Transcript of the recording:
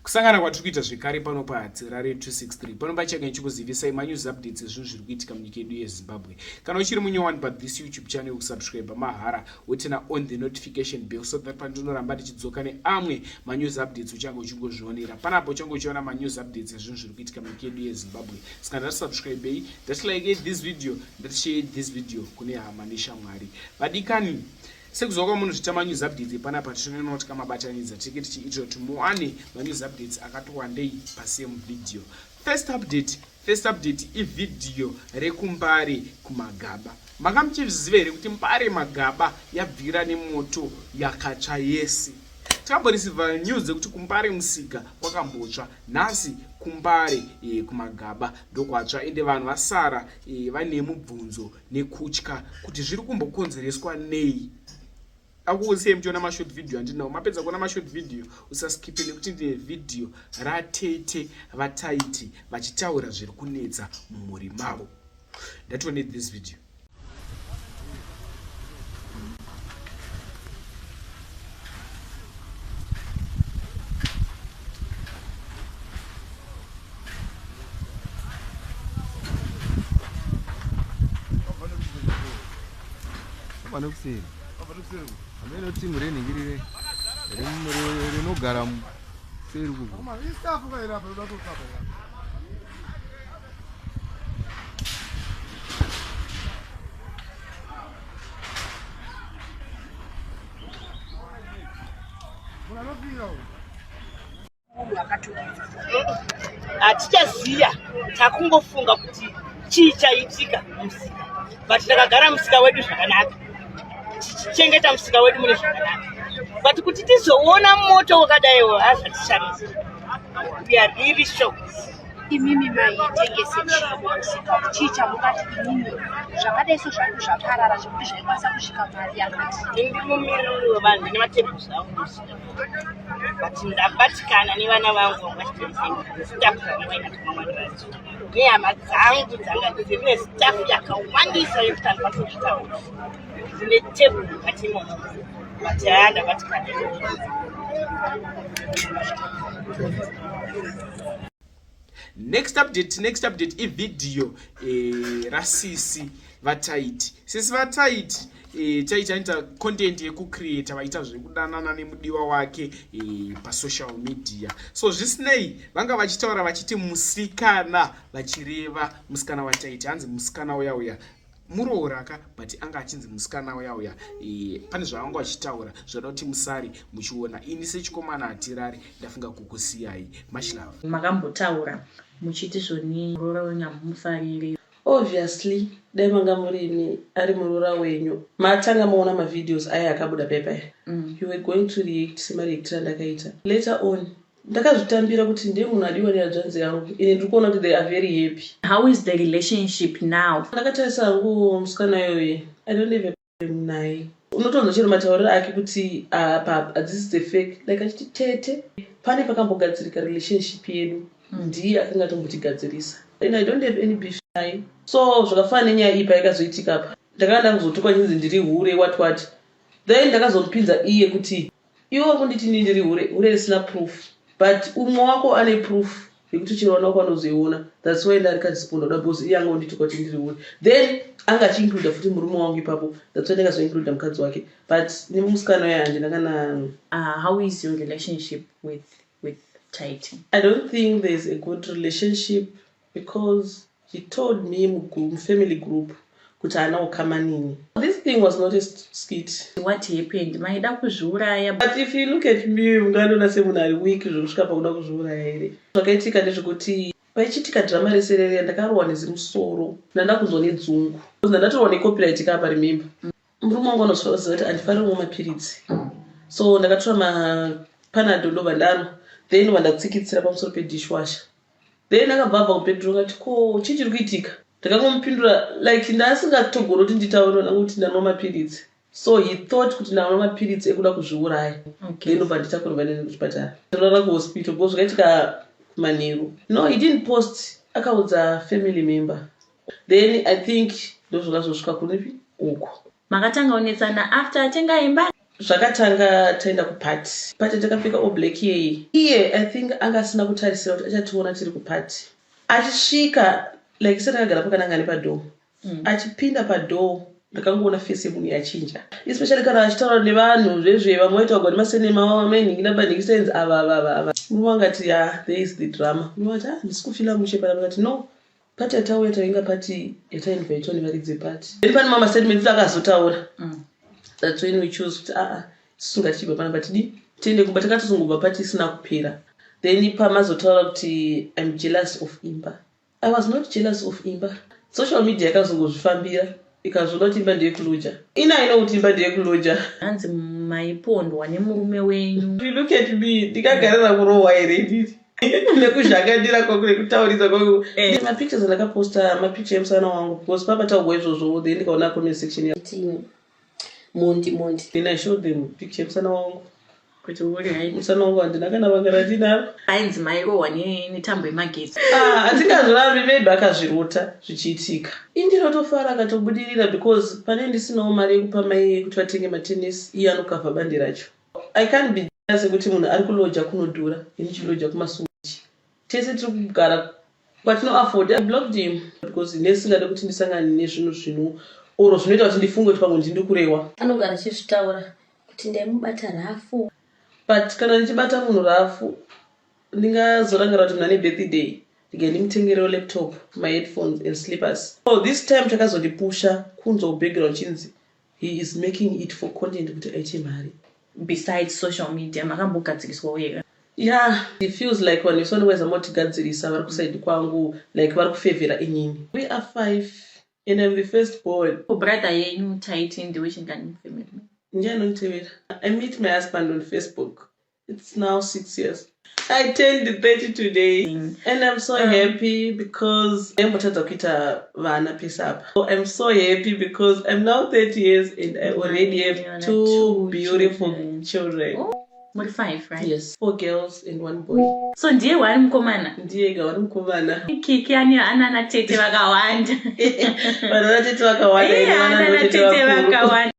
Kusangana kwatiri kuita zvekare pano paHatirare 263 pano pachange ndichikuzivisai manews updates ezvinhu zviri kuitika munyika yedu yeZimbabwe. Kana uchiri munyowani pa this YouTube channel kusubscribe mahara woturn on the notification bell so that pandinoramba ndichidzoka neamwe manews updates uchange uchingozvionera. Panapa uchange uchiona manews updates ezvinhu zviri kuitika munyika yedu yeZimbabwe. Saka ndatisubscribei, ndatilike this video, ndatishare this video kune hama neshamwari. Vadikani, Sekuziva kwamunozviita manews updates epanapa tinoona tikamabatanidza tinenge tichiitira kuti muwane manews updates akati wandei pasame video. First update, first update ivhidhiyo rekuMbare kumagaba. Manga muchizviziva here kuti Mbare Magaba yabvira nemoto yakatsva yese? Takamboreceiva news dzekuti kuMbare musika kwakambotsva, nhasi kuMbare e, kumagaba ndokwatsva ende vanhu vasara e, vane mubvunzo nekutya kuti zviri kumbokonzereswa nei akuusei muchiona mashort video andinawo mapedza kuona mashort video usaskipe nekuti ndine vhidhiyo ratete vataiti vachitaura zviri kunetsa mumhuri mavo ndatione this video. Vane kuseri. Hameno team renhingirire rinogara seri kuko. Hatichaziya, takungofunga kuti chii chaitika musika, but takagara musika wedu zvakanaka, tichichengeta musika wedu mune zvakanaka, but kuti tizoona moto wakadaiwo hazvatishamisi. We are really shocked. Imimi maitengese chii mumusika? Chii chamungati imimi zvakadai so zvangu zvaparara zvekuti zvaikwanisa kusvika mari yakati? Ini ndiri mumiriri wevanhu, ndine matebhuru angu mumusika, but ndabatikana nevana vangu vanga vachitengesa staff vanga vainadzo mangwani vacho nehama dzangu dzanga dzine staff yakawandisa yekuti handikwanisi kuzvitaura. Ndine tebhuru mukati imomo, but haa ndabatikana. Next update, next update ivhidhiyo eh, rasisi vataiti. Sisi vataiti eh, taiti anoita content yekucreata vaita zvekudanana nemudiwa wake eh, pasocial media. So zvisinei vanga vachitaura vachiti musikana vachireva musikana wataiti hanzi musikana uya uya muroora ka but anga achinzi musikana uya uya e, pane zvavanga vachitaura zvoda kuti musare muchiona ini sechikomana hatirari ndafunga kukusiyai much love. Makambotaura muchiti zvoni muroora wenyu hamumufariri. Obviously dai manga murimi ari muroora wenyu matanga maona mavideos aya akabuda paya paya you were going to react semareactire andakaita later on Ndakazvitambira kuti ndiye munhu adiwa nehadzvanzi yangu ende ndiri kuona kuti they are very happy. How is the relationship now? Ndakatarisa hangu musikana iyoye I don't have a problem naye. Unotonzwa chero matauriro ake kuti apa hadzisi dzefake like achiti tete pane pakambogadzirika relationship yedu ndiye akanga atombotigadzirisa and I don't have any beef naye so zvakafanana nenyaya iyi payakazoitika apa ndakanga ndakuzotukwa chinzi ndiri hure what what then ndakazomupinza iye kuti Iwe uri kunditi ini ndiri hure, hure risina proof but umwe wako ane proof yekuti chero vana vako vanozoiona that's why ndarikadisponda kuda because iye anga ondituka kuti ndiri hure then anga achiincluda futi murume wangu ipapo that's why ndakazoincluda mukadzi wake but nemusikana uya handina kana How is your relationship with with Taiti? I don't think there's a good relationship because he told me mufamily group kuti haana ukama nini. This thing was not a skit. What happened? Maida kuzviuraya? But if you look at me ungandiona semunhu ari weak zvekusvika pakuda kuzviuraya here? Zvakaitika ndezvekuti paichitika drama rese reriya ndakarohwa nezimusoro ndanda kunzwa nedzungu because ndandatorohwa necopyright ka apa remember. Murume wangu anoziva kuti handifariri kumwa mapiritsi so ndakatora mapanado ndobva ndanwa then ndobva ndatsikitsira pamusoro pedishwasher. Then akabva abva kubedroom akati ko chii chiri kuitika ndakangomupindura like ndaasingatogoni kuti nditaure kuti ndanwa mapiritsi so he thought kuti ndanwa mapiritsi ekuda kuzviuraya okay. Then obva nditakurwa neni kuchipatara ndorara kuhospital because zvakaitika kumanheru no he didn't post akaudza family member then i think ndozvakazosvika kunipi uko Makatanga kunetsana after atenga imba? Zvakatanga taenda kuparty. Party takapfeka all black iyeyi. Iye I think anga asina kutarisira kuti achationa tiri kuparty. Achisvika like setakagara pakananga nepadoor. Achipinda padoor ndakangoona face yemunhu yachinja. Especially kana achitaura nevanhu zvezve vamwe vaitaurwa nemasenema avo vamwe nhingi nabanhingi senzi ava ava ava ava. Murume wangu ati ya there is the drama. Murume ati ah ndisi kufila mushe panapa ndikati no Party yatauya tainga party yatainvitwa nevaridzi veparty. Then pane mamwe mastatements akazotaura. That's when we choose kuti aa isusu ngatichibva panapa tidi tiende kumba takatozongobva party isina kupera. Then pamazotaura kuti I'm jealous of imba. I was not jealous of imba. Social media yakazongozvifambira ikazviona kuti imba ndeyekuloja. Ini I know kuti imba ndeyekuloja. Hanzi maipondwa nemurume wenyu. You look at me ndikagarira kurohwa here inini nekuzhangandira kwangu nekutaurisa kwangu. Eh. Mapictures andakaposta mapicture emusana wangu because papataurwa izvozvo then ndikaona comment section ya mondi mondi. Then I showed them picture yemusana wangu. Kuti uri hai. Musana wangu handina kana vanga randinaro. Ainzi mairohwa netambo yemagetsi. Ah, handingazvirambi maybe akazvirota zvichiitika. Ini ndinotofara akatobudirira because pane ndisinawo mari yekupa mai yekuti vatenge matenesi iye anokavha bandi racho. I can't be jealous yekuti munhu ari kuloja kunodhura ini chiloja kumasuchi. Tese tiri kugara kwatino afford. I blocked him because ndisingade kuti ndisangane nezvinhu zvino or zvinoita kuti ndifunge kuti pamwe ndini kurewa. Anogara achizvitaura kuti ndaimubata rafu. But kana ndichibata munhu rafu ndingazorangarira kuti munhu ane birthday ndike ndimutengerewo laptop, my headphones and slippers. So this time chakazondipusha kunzwa kubackground chinzi he is making it for content kuti aite mari. Besides social media makambogadziriswawo here? Yeah, it feels like vanhu vese vanenge vachizama kutigadzirisa vari kusaidi kwangu like vari kufevhera inini. We are 5 and I'm the first born. Ko brother yenyu taiti ndewechingani mufamily? Ndiye anonditevera. I meet my husband on Facebook. It's now 6 years. I turned 30 today and I'm so happy because ndaimbotadza kuita vana pese apa. So I'm so happy because I'm now 30 years and I already have Yeah, two two beautiful children. children. Oh, muri 5, right? Yes, 4 girls and 1 boy. So ndiye wani mukomana? Ndiye ega wani mukomana. Kiki ane anana tete vakawanda. Vanana tete vakawanda, Eh, ine vanana anana tete tete vakuru. vakawanda.